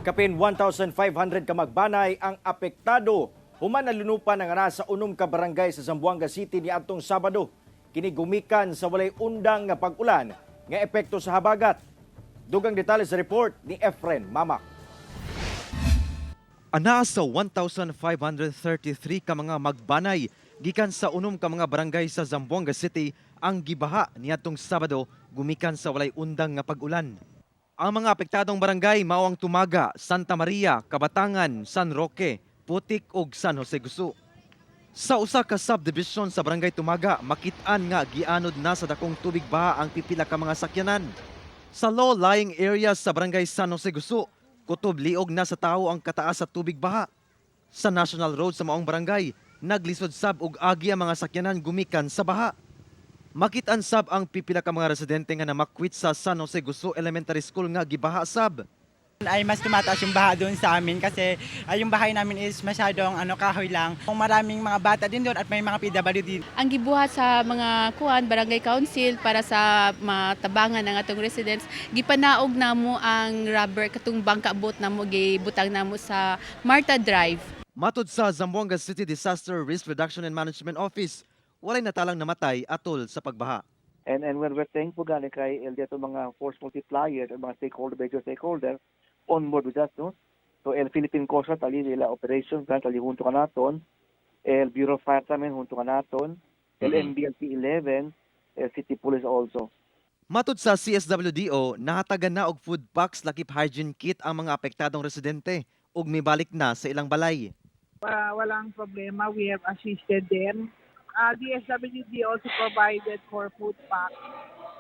Kapin 1,500 ka magbanay ang apektado human nalunupan ang nasa 6 ka barangay sa Zamboanga City niadtong Sabado. Kini gumikan sa walay undang nga pag-ulan nga epekto sa habagat. Dugang detalye sa report ni Efren Mamak. Anaa sa 1,533 ka mga magbanay gikan sa 6 ka mga barangay sa Zamboanga City ang gibaha niadtong Sabado gumikan sa walay undang nga pag-ulan. Ang mga apektadong barangay mao ang Tumaga, Santa Maria, Kabatangan, San Roque, Putik ug San Jose Gusu. Sa usa ka subdivision sa barangay Tumaga, makit-an nga gianod na sa dakong tubig baha ang pipila ka mga sakyanan. Sa low-lying areas sa barangay San Jose Gusu, kutob liog na sa tawo ang kataas sa tubig baha. Sa National Road sa maong barangay, naglisod sab og agi ang mga sakyanan gumikan sa baha. Makit-an sab ang pipila ka mga residente nga namakwit sa San Jose Gusu Elementary School nga gibaha sab. Ay mas tumataas yung baha doon sa amin kasi ay, yung bahay namin is masyadong ano, kahoy lang. Kung maraming mga bata din doon at may mga PWD. Ang gibuhat sa mga kuan barangay council para sa matabangan ang atong residents, gipanaog namo ang rubber katong bangka boat namo, gibutang namo sa Marta Drive. Matud sa Zamboanga City Disaster Risk Reduction and Management Office, walay natalang namatay atol sa pagbaha. And when we're thankful gani kay el dito mga force multipliers and mga stakeholder, major stakeholder on board with us, no? So el Philippine Coast Guard tali nila operation plan tali junto kanaton, el Bureau of Fire tamen junto kanaton, el MBLP 11, el City Police also. Matud sa CSWDO, nahatagan na og food packs lakip hygiene kit ang mga apektadong residente ug mibalik na sa ilang balay. Walang problema. We have assisted them. DSWD also provided for food packs.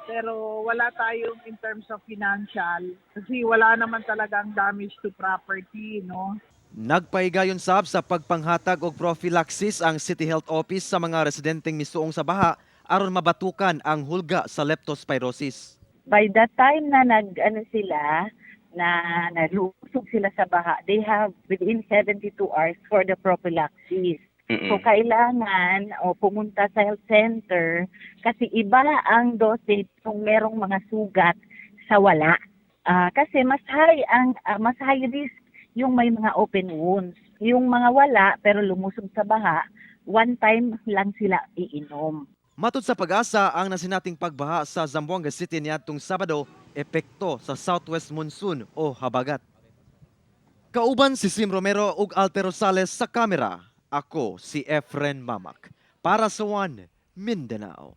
Pero wala tayong in terms of financial kasi wala naman talagang damage to property, no? Nagpahigayon sab sa pagpanghatag og prophylaxis ang City Health Office sa mga residenteng misuong sa baha aron mabatukan ang hulga sa leptospirosis. By that time na nag ano sila na nalusog sila sa baha, they have within 72 hours for the prophylaxis. So kailangan o pumunta sa health center kasi iba ang dosage kung merong mga sugat sa wala. Kasi mas high risk yung may mga open wounds. Yung mga wala pero lumusog sa baha, one time lang sila iinom. Matud sa PAGASA, ang nasinating pagbaha sa Zamboanga City niadtong Sabado, epekto sa southwest monsoon o habagat. Kauban si Sim Romero ug Alter Rosales sa kamera. Ako si Efren Mamak para sa One Mindanao.